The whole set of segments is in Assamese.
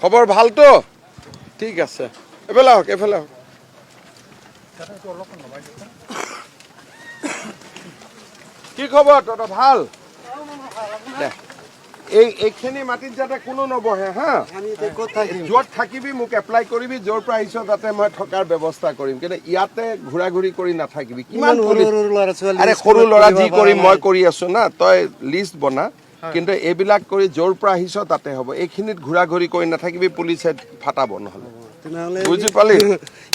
খবৰ ভালতো? ঠিক আছে, এইফালে আহক, এইফালে আহক। কি খবৰ তহঁতৰ? ভাল দে। এইখিনি মাটিত যাতে কোনো নবহে, হা। আমি এতিয়া ক'ত থাকিম? য'ত থাকিবি মোক এপ্লাই কৰিবি, য'ৰ পৰা আহিছ তাতে মই থকাৰ ব্যৱস্থা কৰিম। কিন্তু ইয়াতে ঘূৰা ঘূৰি কৰি নাথাকিবি। কিমান ইমান সৰু পুলিচ সৰু ল'ৰা ছোৱালী আৰে, সৰু স্কুলত ল'ৰা পঢ়িব যি পৰা কৰিম নাই। মই কৰি আছো না। তই লিষ্ট বনা, কিন্তু এইবিলাক কৰি য'ৰ পৰা আহিছ তাতে হ'ব। এইখিনিত ঘূৰা ঘূৰি কৰি নাথাকিবি, পুলিচে ফাটাব নহ'লে। তেনেহ'লে বুজি পালি?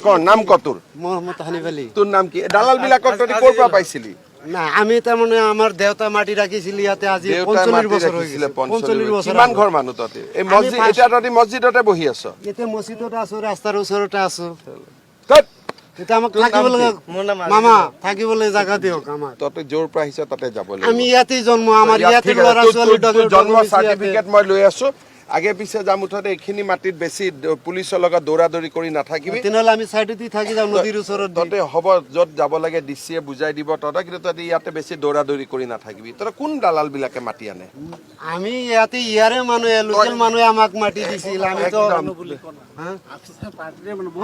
ক, নাম ক তোৰ। মহম্মদ হানিফ আলী। তোৰ নাম কি? দালাল বিলাকক তহঁতি ক'ৰ পৰা পাইছিলি? না, আমি তাৰমানে আমাৰ দেউতা মাটি ৰাখিছিল ইয়াতে আজি দেউতাই 45 মাটি বছৰ হৈ ৰাখিছিলে গৈছে। 45 45 বছৰ। কিমান আগত। ঘৰ মানুহ তহঁতি এই মছজিদ পাঁচ- এতিয়া তহঁতি মছজিদতে বহি আছ? এতিয়া মছজিদত আছো, ৰাস্তাৰ ওচৰতে আছো। তত এতিয়া আমাক তোৰ নাম থাকিবলৈ কি? মোৰ নাম মামা, থাকিবলৈ জাগা দিয়ক আমাক। তহঁতে য'ৰ পৰা আহিছ তাতে যাব লাগিব। আমি ইয়াতেই জন্ম, আমাৰ ইয়াত ইয়াতে ঠিক আছে, ল'ৰা ছোৱালী তোৰ জন্ম চাৰ্টিফিকেট মই লৈ আছো। আগে পিছে যাম। মুঠতে এইখিনি মাটিত বেছি পুলিচৰ লগত দৌৰা দৌৰি কৰি নাথাকিবি। তেনেহ'লে আমি চাইডতে থাকি যাম, নদীৰ ওচৰত দি। তহঁতে হ'ব, য'ত যাব লাগে ডি চিয়ে বুজাই দিব তহঁতে। কিন্তু তহঁতে ইয়াতে বেছি দৌৰা দৌৰি কৰি নাথাকিবি। তহঁতে কোন দালাল বিলাকে মাতি আনে? আমি ইয়াতে ইয়াৰে মানুহে, লোকেল মানুহে আমাক মাটি দিছিল। আমি তো একদম। হা?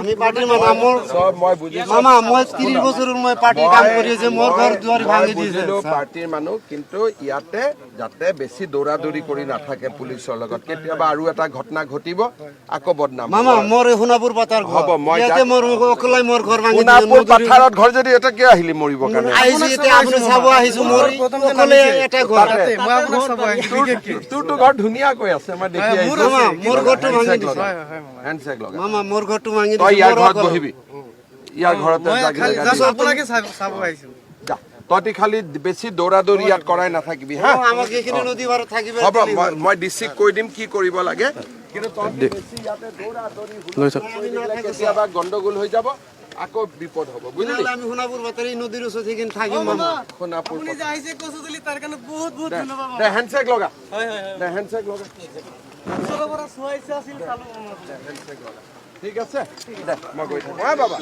আমি পাৰ্টিৰ মানুহ মোৰ চব মই বুজিছো। মামা, মই 30 বছৰৰ মই পাৰ্টিৰ কাম কৰি আছো। মোৰ ঘৰ দুৱাৰ মই ভাঙি দিছে। বুজিলো পাৰ্টিৰ মানুহ, কিন্তু ইয়াতে যাতে বেছি দৌৰা দৌৰি কৰি নাথাকে পুলিচৰ লগত। কেতিয়াবা আৰু এটা ঘটনা ঘটিব, আকৌ বদনাম হ'ব। মামা, মোৰ এই সোণাপুৰ পাতাৰ ঘৰ। হ'ব, মই ইয়াতে মোৰ অকলাই মোৰ ঘৰ ভাঙি দিছে। সোণাপুৰ নদীৰ- পাথাৰত ঘৰ যদি এটা কিয় আহিলি মৰিব কাৰণে? আহিছো এতিয়া, আপুনি চাব আহিছো। মোৰ অকলে এটা ঘৰ। তাতে। মই আপোনাক চাব আহিছো বিশেষকে। তোৰতো ঘৰ ধুনীয়াকৈ আছে, মই দেখি মোৰ আহিছো। মামা, মোৰ ঘৰটো ভাঙি হেণ্ডছেক দিছে। লগা। হয় হয় মামা। হেণ্ডছেক লগা। মামা, মোৰ ঘৰটো ভাঙি তই দিছে। ইয়াৰ মোৰ ঘৰত অকলে। বহিবি, ইয়াৰ ঘৰতে মই জাগি খালি জেগা জাষ্ট দি। আপোনাকে চাব আহিছো। যা, তহঁতি খালি বেছি দৌৰা দৌৰি ইয়াত কৰাই নাথাকিবি, হা। অ, আমাক এইখিনি নদী পাৰত থাকিব হ'ব। দিলে মই মই ডিচিক কৈ দিম কি কৰিব লাগে। কিন্তু তহঁতি বেছি ইয়াতে দৌৰা দৌৰি হুলস্থুল কৰি থাকিলে কেতিয়াবা গণ্ডগোল হৈ যাব, আকৌ বিপদ হ'ব, বুজিলি? তেনেহ'লে আমি সোণাপুৰ পাতাৰ এই নদীৰ ওচৰত সেইখিনি থাকিম মামা। সোণাপুৰ আপুনি যে আহিছে কচুতলি, তাৰ কাৰণে বহুত বহুত ধন্যবাদ মামা। দে, হেণ্ডছেক লগা। হয় হয় হয়। দে, হেণ্ডছেক লগা। ওচৰৰ পৰা চোৱা ইচ্ছা আছিল, চালো মামা। ঠিক আছে দে, মই গৈ থাকোঁ। হা বাবা।